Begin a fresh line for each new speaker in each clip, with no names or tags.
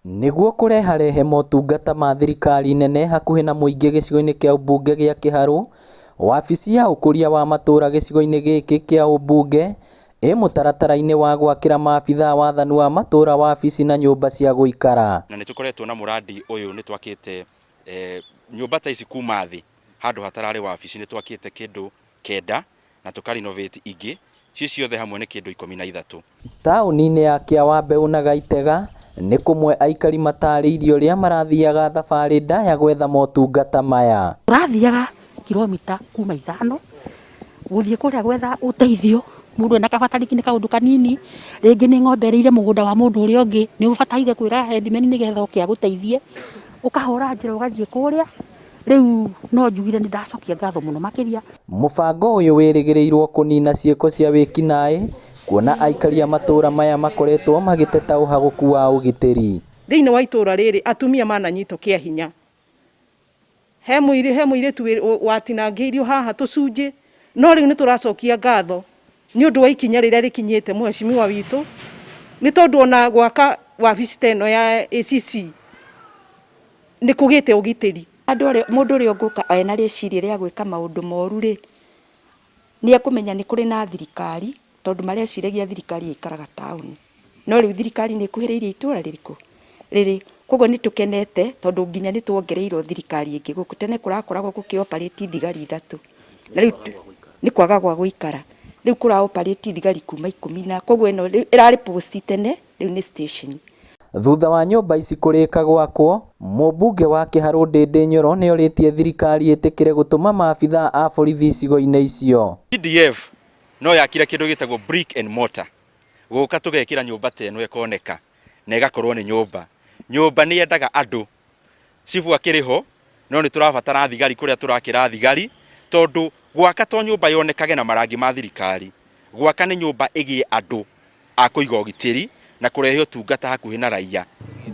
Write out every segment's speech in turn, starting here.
Nĩguo kũreharehe motungata ma thirikari nene hakuhĩ na mũingĩ gĩcigo-inĩ kĩa ũmbunge gĩa Kĩharũ, wabici ya ũkũria wa matũra gĩcigo-inĩ gĩkĩ kĩa ũmbunge ĩ mũtaratara-inĩ wa gwakĩra maabithaa wathani wa matũra wabici na nyũmba cia gũikara.
Na nĩ tũkoretwo na mũrandi ũyũ nĩ twakĩte nyũmba ta ici kuma thĩ handũ hatararĩ wabici nĩ twakĩte kĩndũ kenda na tũka renovate ingĩ ciĩ ciothe hamwe nĩ kĩndũ 13.
Taũni-inĩ ya Kĩawambeũ na Gaitega nĩ kũmwe aikari matarĩirie ũrĩa marathiaga thabarĩ ndaya gwetha motungata maya.
Tũrathiaga kilomita kuma 5 gũthiĩ kũrĩa gwetha ũteithio, mũndũ ena kabata rĩngĩ nĩ kaũndũ kanini, rĩngĩ nĩ ng'ombe ĩrĩire mũgũnda wa mũndũ ũrĩa ũngĩ, nĩ ũbataire kwĩra headman nĩgetha oke agũteithie, ũkahũra njĩra ũgathiĩ kũrĩa, rĩu no njugire nĩ ndacokia ngatho mũno makĩria.
Mũbango ũyũ wĩrĩgĩrĩirwo kũnina ciĩko cia wĩkinaĩ kuona aikari a matũra maya makoretwo magĩteta ũhagũku wa ũgitĩri.
Thĩinĩ wa itũra rĩrĩ atumia mananyitwo kĩa hinya, he mũirĩtu watinangĩirio haha tũcunjĩ, no rĩu nĩ tũracokia ngatho nĩ ũndũ wa ikinya rĩrĩa rĩkinyĩte mheshimiwa witũ, nĩ tondũ ona gwaka wabici ta ĩno ya ACC nĩ kũgĩte ũgitĩri.
Andũ arĩa mũndũ ũrĩa ũngũka ena rĩciria rĩa gwĩka maũndũ moru rĩ, nĩ ekũmenya nĩ kũrĩ na thirikari, tondũ mareciragia thirikari ĩikaraga taũni. No rĩu thirikari nĩ ĩkuhĩrĩirie itũra rĩrĩkũ? Rĩrĩ. Koguo nĩ tũkenete tondũ nginya nĩ tuongereirwo thirikari ĩngĩ gũkũ. Tene kũrakoragwo gũkĩ operate thigari 3. Na rĩu nĩ kwaga gwa gũikara. Rĩu kũra operate thigari kuma 10 na koguo ĩno ĩrarĩ post tene, rĩu nĩ station.
Thutha wa nyũmba ici kũrĩka gwakwo, mũmbunge wa Kĩharũ Ndĩndĩ Nyoro nĩorĩtie thirikari ĩtĩkĩre gũtũma maabithaa a borithi icigo-inĩ icio.
CDF no yakire kĩndũ gĩtagwo brick and mortar, gũka tũgekĩra nyũmba ta ĩno ĩkoneka na ĩgakorwo nĩ nyũmba. Nyũmba nĩ yendaga andũ, cibu akĩrĩ ho no nĩ tũrabatara thigari kũrĩa tũrakĩra thigari, tondũ gwaka to nyũmba yonekage na marangi ma thirikari, gwaka nĩ nyũmba ĩgĩe andũ a kũiga ũgitĩri na kũrehe ũtungata hakuhĩ na raia.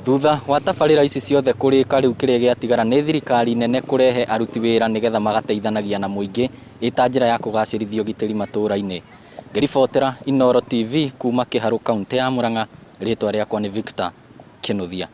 Thutha wa tabarĩra ici ciothe kũrĩka rĩu kĩrĩa gĩatigara nĩ thirikari nene kũrehe aruti wĩra nĩgetha magateithanagia na mũingĩ ĩ ta njĩra ya kũgacĩrithia ũgitĩri matũra-inĩ. Ngĩribotera Inooro TV kuma Kĩharũ kauntĩ ya Murang'a, rĩtwa rĩakwa nĩ Victor Kĩnuthia.